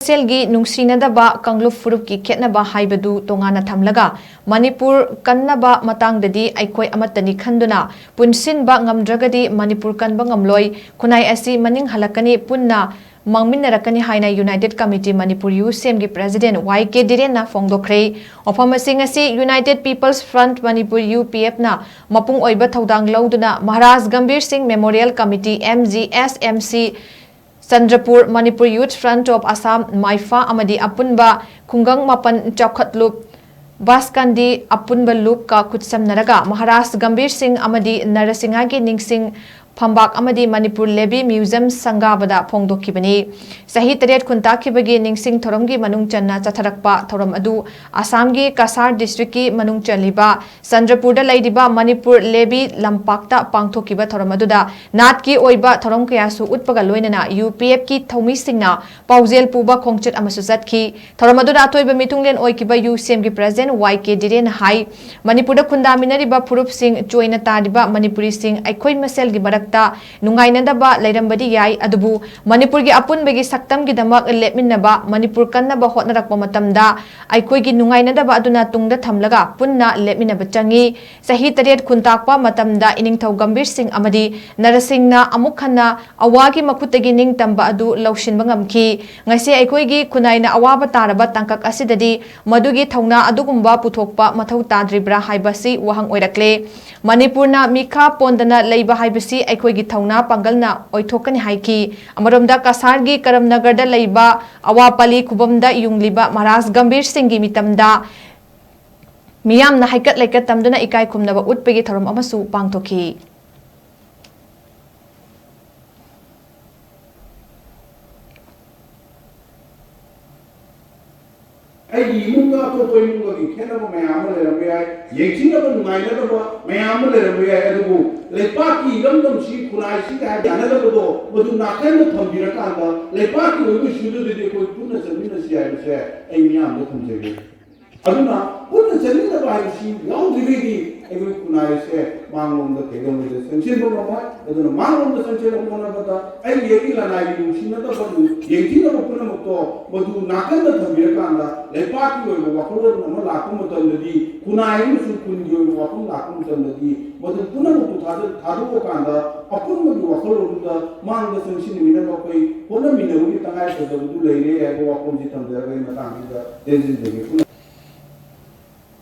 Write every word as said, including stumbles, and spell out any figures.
ꯃꯁꯦꯜꯒꯤ ꯅꯨꯡꯁꯤꯅꯗꯕ ꯀꯥꯡꯂꯨꯞ ꯐꯨꯔꯨꯞꯀꯤ ꯈꯦꯠꯅꯕ ꯍꯥꯏꯕꯗꯨ ꯇꯣꯉꯥꯟꯅ ꯊꯝꯂꯒ, ꯃꯅꯤꯄꯨꯔ ꯀꯟꯅꯕ ꯃꯇꯥꯡꯗꯗꯤ ꯑꯩꯈꯣꯏ ꯑꯃꯠꯇꯅꯤ ꯈꯟꯗꯨꯅ ꯄꯨꯟꯁꯤꯟꯕ ꯉꯝꯗ꯭ꯔꯒꯗꯤ ꯃꯅꯤꯄꯨꯔ ꯀꯟꯕ ꯉꯝꯂꯣꯏ, ꯈꯨꯟꯅꯥꯏ ꯑꯁꯤ ꯃꯅꯤꯡ ꯍꯜꯂꯛꯀꯅꯤ, ꯄꯨꯟꯅ ꯃꯥꯡꯃꯤꯟꯅꯔꯛꯀꯅꯤ ꯍꯥꯏꯅ United Committee Manipur, ꯌꯨꯁꯦꯝꯒꯤ ꯄ꯭ꯔꯦꯁꯤꯗꯦꯟꯠ ꯋꯥꯏ ꯀꯦ ꯙꯤꯔꯦꯟꯅ ꯐꯣꯡꯗꯣꯛꯈ꯭ꯔꯦ꯫ ꯋꯥꯐꯝ ꯑꯁꯤ ꯉꯁꯤ United People's Front Manipur, U P ꯑꯦꯐꯅ ꯃꯄꯨꯡ ꯑꯣꯏꯕ ꯊꯧꯗꯥꯡ ꯂꯧꯗꯨꯅ Maharaj Gambhir Singh Memorial Committee, M G S M C, Chandrapur, Manipur Youth Front of Assam, ꯃꯥꯏꯐꯥ ꯑꯃꯗꯤ ꯑꯄꯨꯟꯕ ꯈꯨꯡꯒꯪ ꯃꯥꯄꯟ ꯆꯥꯎꯈꯠꯂꯨꯞ ꯕꯥꯁꯀꯥꯟꯗꯤ ꯑꯄꯨꯟꯕ ꯂꯨꯞꯀ ꯈꯨꯠꯁꯝꯅꯔꯒ ꯃꯍꯥꯔꯥꯖ ꯒꯝꯚꯤꯔ ꯁꯤꯡ ꯑꯃꯗꯤ ꯅꯔꯁꯤꯡꯍꯒꯤ ꯅꯤꯡꯁꯤꯡ ꯐꯝꯕꯥꯛ ꯑꯃꯗꯤ ꯃꯅꯤꯄꯨꯔ ꯂꯦꯕꯤ ꯃ꯭ꯌꯨꯖꯤꯌꯝ ꯁꯪꯒꯥꯕꯗ ꯐꯣꯡꯗꯣꯛꯈꯤꯕꯅꯤ꯫ ꯆꯍꯤ ꯇꯔꯦꯠ ꯈꯨꯟꯇꯥꯛꯈꯤꯕꯒꯤ ꯅꯤꯡꯁꯤꯡ ꯊꯧꯔꯝꯒꯤ ꯃꯅꯨꯡ ꯆꯟꯅ ꯆꯠꯊꯔꯛꯄ ꯊꯧꯔꯝ ꯑꯗꯨ ꯑꯁꯥꯝꯒꯤ ꯀꯁꯥꯔ ꯗꯤꯁꯇ꯭ꯔꯤꯛꯀꯤ ꯃꯅꯨꯡ ꯆꯜꯂꯤꯕ ꯆꯟꯗ꯭ꯔꯄꯨꯔꯗ ꯂꯩꯔꯤꯕ ꯃꯅꯤꯄꯨꯔ ꯂꯦꯕꯤ ꯂꯝꯄꯥꯛꯇ ꯄꯥꯡꯊꯣꯛꯈꯤꯕ ꯊꯧꯔꯝ ꯑꯗꯨꯗ ꯅꯥꯠꯀꯤ ꯑꯣꯏꯕ ꯊꯧꯔꯝ ꯀꯌꯥꯁꯨ ꯎꯠꯄꯒ ꯂꯣꯏꯅꯅ ꯌꯨ ꯄꯤ ꯑꯦꯐꯀꯤ ꯊꯧꯃꯤꯁꯤꯡꯅ ꯄꯥꯎꯖꯦꯜ ꯄꯨꯕ ꯈꯣꯡꯆꯠ ꯑꯃꯁꯨ ꯆꯠꯈꯤ꯫ ꯊꯧꯔꯝ ꯑꯗꯨꯗ ꯑꯇꯣꯏꯕ ꯃꯤꯊꯨꯡꯂꯦꯟ ꯑꯣꯏꯈꯤꯕ ꯌꯨꯁꯦꯝꯒꯤ ꯄ꯭ꯔꯦꯁꯤꯗꯦꯟꯠ ꯋꯥꯏ ꯀꯦ ꯙꯤꯔꯦꯟꯅ ꯍꯥꯏ, ꯃꯅꯤꯄꯨꯔꯗ ꯈꯨꯟꯗꯥꯃꯤꯟꯅꯔꯤꯕ ꯐꯨꯔꯨꯞꯁꯤꯡ, ꯆꯣꯏꯅ ꯇꯥꯔꯤꯕ ꯃꯅꯤꯄꯨꯔꯤꯁꯤꯡ ꯑꯩꯈꯣꯏ ꯃꯁꯦꯜꯒꯤ ꯃꯔꯛꯇ ꯅꯨꯡꯉꯥꯏꯅꯗꯕ ꯂꯩꯔꯝꯕꯗꯤ ꯌꯥꯏ, ꯑꯗꯨꯕꯨ ꯃꯅꯤꯄꯨꯔꯒꯤ ꯑꯄꯨꯟꯕꯒꯤ ꯁꯛꯇꯝꯒꯤꯗꯃꯛ ꯂꯦꯞꯃꯤꯟꯅꯕ, ꯃꯅꯤꯄꯨꯔ ꯀꯟꯅꯕ ꯍꯣꯠꯅꯔꯛꯄ ꯃꯇꯝꯗ ꯑꯩꯈꯣꯏꯒꯤ ꯅꯨꯡꯉꯥꯏꯅꯗꯕ ꯑꯗꯨꯅ ꯇꯨꯡꯗ ꯊꯝꯂꯒ ꯄꯨꯟꯅ ꯂꯦꯞꯃꯤꯟꯅꯕ ꯆꯪꯏ꯫ ꯆꯍꯤ ꯇꯔꯦꯠ ꯈꯨꯟꯇꯥꯛꯄ ꯃꯇꯝꯗ ꯏꯅꯤꯡꯊꯧ ꯒꯝꯚꯤꯔ ꯁꯤꯡ ꯑꯃꯗꯤ ꯅꯔꯁꯤꯡꯅ ꯑꯃꯨꯛ ꯍꯟꯅ ꯑꯋꯥꯒꯤ ꯃꯈꯨꯠꯇꯒꯤ ꯅꯤꯡꯇꯝꯕ ꯑꯗꯨ ꯂꯧꯁꯤꯟꯕ ꯉꯝꯈꯤ꯫ ꯉꯁꯤ ꯑꯩꯈꯣꯏꯒꯤ ꯈꯨꯟꯅꯥꯏꯅ ꯑꯋꯥꯕ ꯇꯥꯔꯕ ꯇꯥꯡꯀꯛ ꯑꯁꯤꯗꯗꯤ ꯃꯗꯨꯒꯤ ꯊꯧꯅꯥ ꯑꯗꯨꯒꯨꯝꯕ ꯄꯨꯊꯣꯛꯄ ꯃꯊꯧ ꯇꯥꯗ꯭ꯔꯤꯕ꯭ꯔꯥ ꯍꯥꯏꯕꯁꯤ ꯋꯥꯍꯪ ꯑꯣꯏꯔꯛꯂꯦ꯫ ꯃꯅꯤꯄꯨꯔꯅ ꯃꯤꯈꯥ ꯄꯣꯟꯗꯅ ꯂꯩꯕ ꯍꯥꯏꯕꯁꯤ ꯑꯩꯈꯣꯏꯒꯤ ꯊꯧꯅꯥ ꯄꯥꯡꯒꯜꯅ ꯑꯣꯏꯊꯣꯛꯀꯅꯤ ꯍꯥꯏꯈꯤ꯫ ꯑꯃꯔꯣꯝꯗ ꯀꯁꯥꯔꯒꯤ ꯀꯔꯝꯅꯒꯔꯗ ꯂꯩꯕ ꯑꯋꯥꯄꯂꯤ ꯈꯨꯕꯝꯗ ꯌꯨꯡꯂꯤꯕ ꯃꯍꯥꯔꯥꯖ ꯒꯝꯚꯤꯔ ꯁꯤꯡꯒꯤ ꯃꯤꯇꯝꯗ ꯃꯤꯌꯥꯝꯅ ꯍꯩꯀꯠ ꯂꯩꯀꯠ ꯇꯝꯗꯨꯅ ꯏꯀꯥꯏ ꯈꯨꯝꯅꯕ ꯎꯠꯄꯒꯤ ꯊꯧꯔꯝ ꯑꯃꯁꯨ ꯄꯥꯡꯊꯣꯛꯈꯤ꯫ ꯑꯩꯒꯤ ꯏꯃꯨꯡꯒ ꯑꯇꯣꯞꯄ ꯏꯃꯨꯡꯒꯒꯤ ꯈꯦꯠꯅꯕ ꯃꯌꯥꯝ ꯑꯃ ꯂꯩꯔꯝꯕ ꯌꯥꯏ, ꯌꯦꯡꯊꯤꯅꯕ ꯅꯨꯡꯉꯥꯏꯅꯗꯕ ꯃꯌꯥꯝ ꯑꯃ ꯂꯩꯔꯝꯕ ꯌꯥꯏ, ꯑꯗꯨꯕꯨ ꯂꯩꯄꯥꯛꯀꯤ ꯏꯔꯝꯗꯝꯁꯤ, ꯈꯨꯟꯅꯥꯏꯁꯤꯒ ꯍꯥꯏꯕ ꯌꯥꯅꯗꯕꯗꯣ, ꯃꯗꯨ ꯅꯥꯀꯟꯗ ꯊꯝꯕꯤꯔꯀꯥꯟꯗ ꯂꯩꯄꯥꯛꯀꯤ ꯑꯣꯏꯕ ꯏꯁꯨꯗꯨꯗꯗꯤ ꯑꯩꯈꯣꯏ ꯄꯨꯟꯅ ꯆꯠꯃꯤꯟꯅꯁꯤ ꯍꯥꯏꯕꯁꯦ ꯑꯩ ꯃꯤꯌꯥꯝꯗ ꯊꯝꯖꯒꯦ꯫ ꯑꯗꯨꯅ ꯄꯨꯟꯅ ꯆꯠꯃꯤꯟꯅꯕ ꯍꯥꯏꯕꯁꯤ ꯌꯥꯎꯗ꯭ꯔꯤꯉꯩꯗꯤ ꯑꯩꯈꯣꯏ ꯈꯨꯟꯅꯥꯏꯁꯦ ꯃꯥꯡꯂꯣꯝꯗ ꯀꯩꯗꯧꯅꯨꯡꯗ ꯆꯪꯁꯤꯟꯕ ꯉꯝꯃꯣꯏ꯫ ꯑꯗꯨꯅ ꯃꯥꯡꯂꯣꯝꯗ ꯆꯪꯁꯤꯜꯂꯛꯄ ꯍꯣꯠꯅꯕꯗ ꯑꯩꯒꯤ ꯑꯩꯒꯤ ꯂꯅꯥꯏꯒꯤ ꯅꯨꯡꯁꯤꯅꯗꯕ ꯌꯦꯡꯊꯤꯅꯕ ꯄꯨꯝꯅꯃꯛꯇꯣ ꯃꯗꯨ ꯅꯥꯀꯟꯗ ꯊꯝꯕꯤꯔꯀꯥꯟꯗ ꯂꯩꯄꯥꯛꯀꯤ ꯑꯣꯏꯕ ꯋꯥꯈꯜꯂꯣꯟ ꯑꯃ ꯂꯥꯛꯄ ꯃꯇꯝꯗꯗꯤ, ꯈꯨꯟꯅꯥꯏ ꯑꯃꯁꯨꯡ ꯈꯨꯟꯒꯤ ꯑꯣꯏꯕ ꯋꯥꯐꯝ ꯂꯥꯛꯄ ꯃꯇꯝꯗꯗꯤ ꯃꯗꯨ ꯄꯨꯝꯅꯃꯛꯇꯨ ꯊꯥꯗ-, ꯊꯥꯗꯣꯛꯑꯀꯥꯟꯗ ꯑꯄꯨꯟꯕꯒꯤ ꯋꯥꯈꯜꯂꯣꯟꯗꯨꯗ ꯃꯥꯡꯗ ꯆꯪꯁꯤꯟꯃꯤꯟꯅꯕ ꯑꯩꯈꯣꯏ ꯍꯣꯠꯅꯃꯤꯟꯅꯕꯒꯤ ꯇꯉꯥꯏꯐꯗꯕꯗꯨ ꯂꯩꯔꯦ ꯍꯥꯏꯕ ꯋꯥꯐꯝꯁꯤ ꯊꯝꯖꯔꯒ ꯑꯩ ꯃꯇꯥꯡꯁꯤꯗ ꯇꯦꯟꯁꯤꯟꯖꯒꯦ꯫